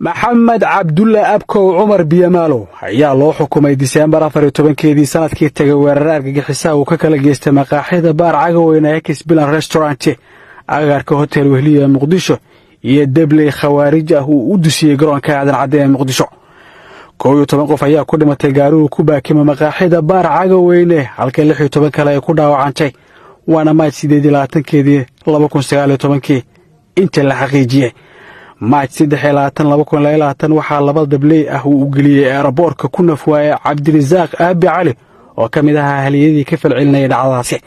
Maxamed Cabdulle Abkow Cumar Biyamaalow ayaa loo xukumay Diseembar 14-keedii sanadkii tagay weerare argagixisaha uu ka kala geystay maqaaxida Baar Cagaweyne, Ex Bilan Restaurant, agaarka Hotel Wehliya ee Muqdisho iyo debley Khawaarij ah uu u dusiyey garoonka Aadan Cadde ee Muqdisho. 11 qof ayaa ku dhimatay gaariguu ku baakimay maqaaxida Baar Cagaweyne, halka 16 kale ay ku dhaawacantay. Waana Maaj 28-keedii 2019-kii inta la xaqiijiyey. Maaj 23 2022 waxaa laba dabley ah uu u geliyey eeraboorka ku nafwaayey Cabdirisaaq Aabi Cali oo ka mid ahaa haliyadii ka falcelinayay dhacdadaasi.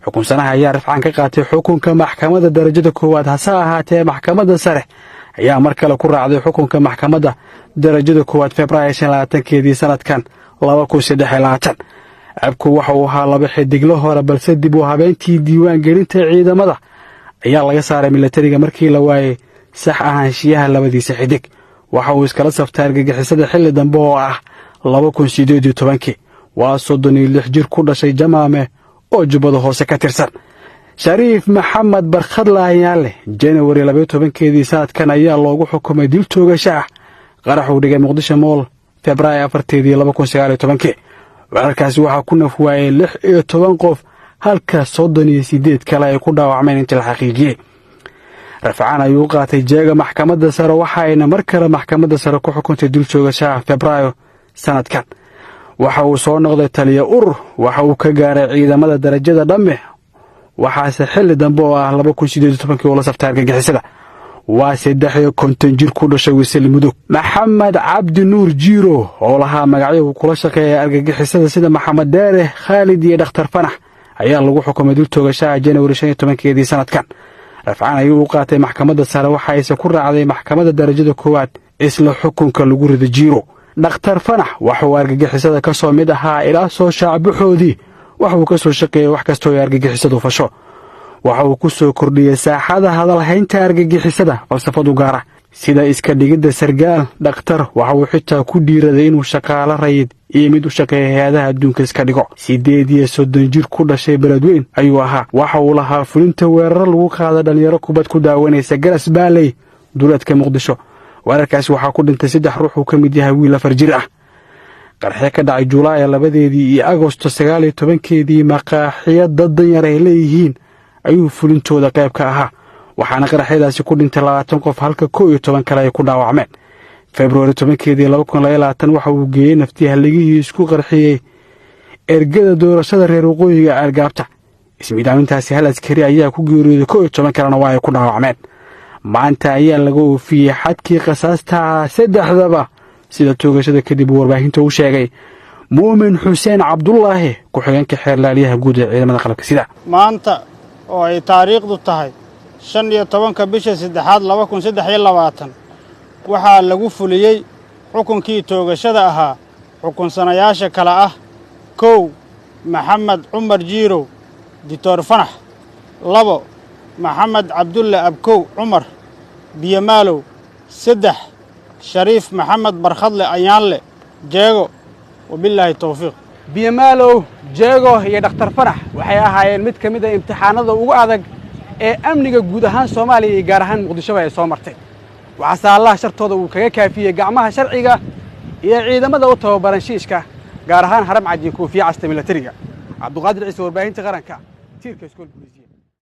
Xukunsanaha ayaa rafcaan ka qaatay xukunka maxkamadda darajada koowaad, hase ahaatee maxkamadda sare ayaa mar kale ku raacday xukunka maxkamadda darajada koowaad Febraayo 25-keedii sanadkan 2023. Abku waxa uu ahaa laba xidiglo hore, balse dib u habeentii diiwaan gelinta ciidamada ayaa laga saaray milatariga markii la waayey sax ahaanshiyaha labadiisa xidig. Waxa uu iskala saftay argagixisada xilli dambe oo ah 2018-kii. Waa 36 jir ku dhashay Jamaame oo Jubbada Hoose ka tirsan. Shariif Maxamed Barkhadlaayaale Janawari 12-keedii sanadkan ayaa loogu xukumay dil toogasho ah qarax uu dhigay Muqdisho Mall Febraayo 4-teedii 2019-kii. Weerarkaasi waxaa ku naf waayey 16 qof, halka 38 kale ay ku dhaawacmeen inta la xaqiijiyey. Rafcaan ayuu qaatay jeega maxkamadda sare, waxaayna mar kale maxkamadda sare ku xukuntay dil toogashaha Febraayo sanadkan. Waxa uu soo noqday taliya urur, waxa uu ka gaaray ciidamada darajada dhamme, waxaase xilli dambe oo ah 2018-kii uu la saftay argagixisada. Waa 53 jir ku dhashay Wisel Mudug. Maxamed Cabdi Nuur Jiiro oo lahaa magacyo kula shaqeeya argagixisada sida Maxamed Deere, Khaalid iyo Dhakhtar Fanax ayaa lagu xukumay dil toogashaha Janawari 15-keedii sanadkan. Rafcaan ayuu u qaatay maxkamadda sare, waxaayse ku raacday maxkamadda darajada koowaad isla xukunka lagu rida Jiiro. Dhakhtar Fanax waxauu argagixisada ka soo mid ahaa ilaa soo shaacbaxoodii. Waxa uu ka soo shaqeeyey wax kastoo ay argagixisadu fasho. Waxa uu ku soo kordhiyey saaxada hadalhaynta argagixisada falsafadu gaara, sida iska dhigidda sargaal dhakhtar. Waxa uu xitaa ku dhiiraday inuu shaqaalo rayid iyo mid u shaqeeya hay-adaha adduunka iska dhigo. 38 jir ku dhashay Beledweyn ayuu ahaa. Waxa uu lahaa fulinta weeraro lagu qaada dhallinyaro kubad ku daawanaysa Garas Baaley, duleedka Muqdisho. Weerarkaasi waxaa ku dhintay saddex ruux uu ka mid yahay wiil 4 jir ah. Qarxyo ka dhacay Julaaya 2-deedii iyo Agosto 19-keedii maqaaxiyo dad danyar ay leeyihiin ayuu fulintooda qayb ka ahaa, waxaana qaraxyadaasi ku dhintay 20 qof, halka 11 kale ay ku dhaawacmeen. Februari 10-keedii 2022 waxa uu geeyey naftii halligihii isku qarxiyey ergada doorashada reer waqooyiga Ceelgaabta. Ismiidaamintaasi hal askari ayaa ku geeriyooday, 11 kalena waa ay ku dhaawacmeen. Maanta ayaa laga oofiyey xadkii khasaastaa saddexdaba, sida toogashada kadib uu warbaahinta u sheegay Muumin Xuseen Cabdulaahi, ku-xigeenka xeerlaaliyaha guud ee ciidamada qalabka sida. Maanta oo ay taariikhdu tahay 15-ka bisha saddexaad 2023 waxaa lagu fuliyey xukunkii toogashada ahaa xukunsanayaasha kale ah: 1, Maxamed Cumar Jiirow Dictor Fanax; 2, Maxamed Cabdulle Abkow Cumar Biyamaalow; 3, Shariif Maxamed Barkhadle Ayaanle Jeego. Wabillaahi towfiiq. Biyamaalow, Jeego iyo Dhakhtar Fanax waxay ahaayeen mid ka mid a imtixaanada ugu adag ee amniga guud ahaan Soomaaliya iyo gaar ahaan Muqdishoba ay soo martay. Waxaase Allah shartooda uu kaga kaafiyey gacmaha sharciga iyo ciidamada u tababaran shiishka, gaar ahaan Haram Cad iyo koofiya casta milatariga. Cabduqaadir Ciise, warbaahinta qaranka, tiirka Iskool Booliisiya.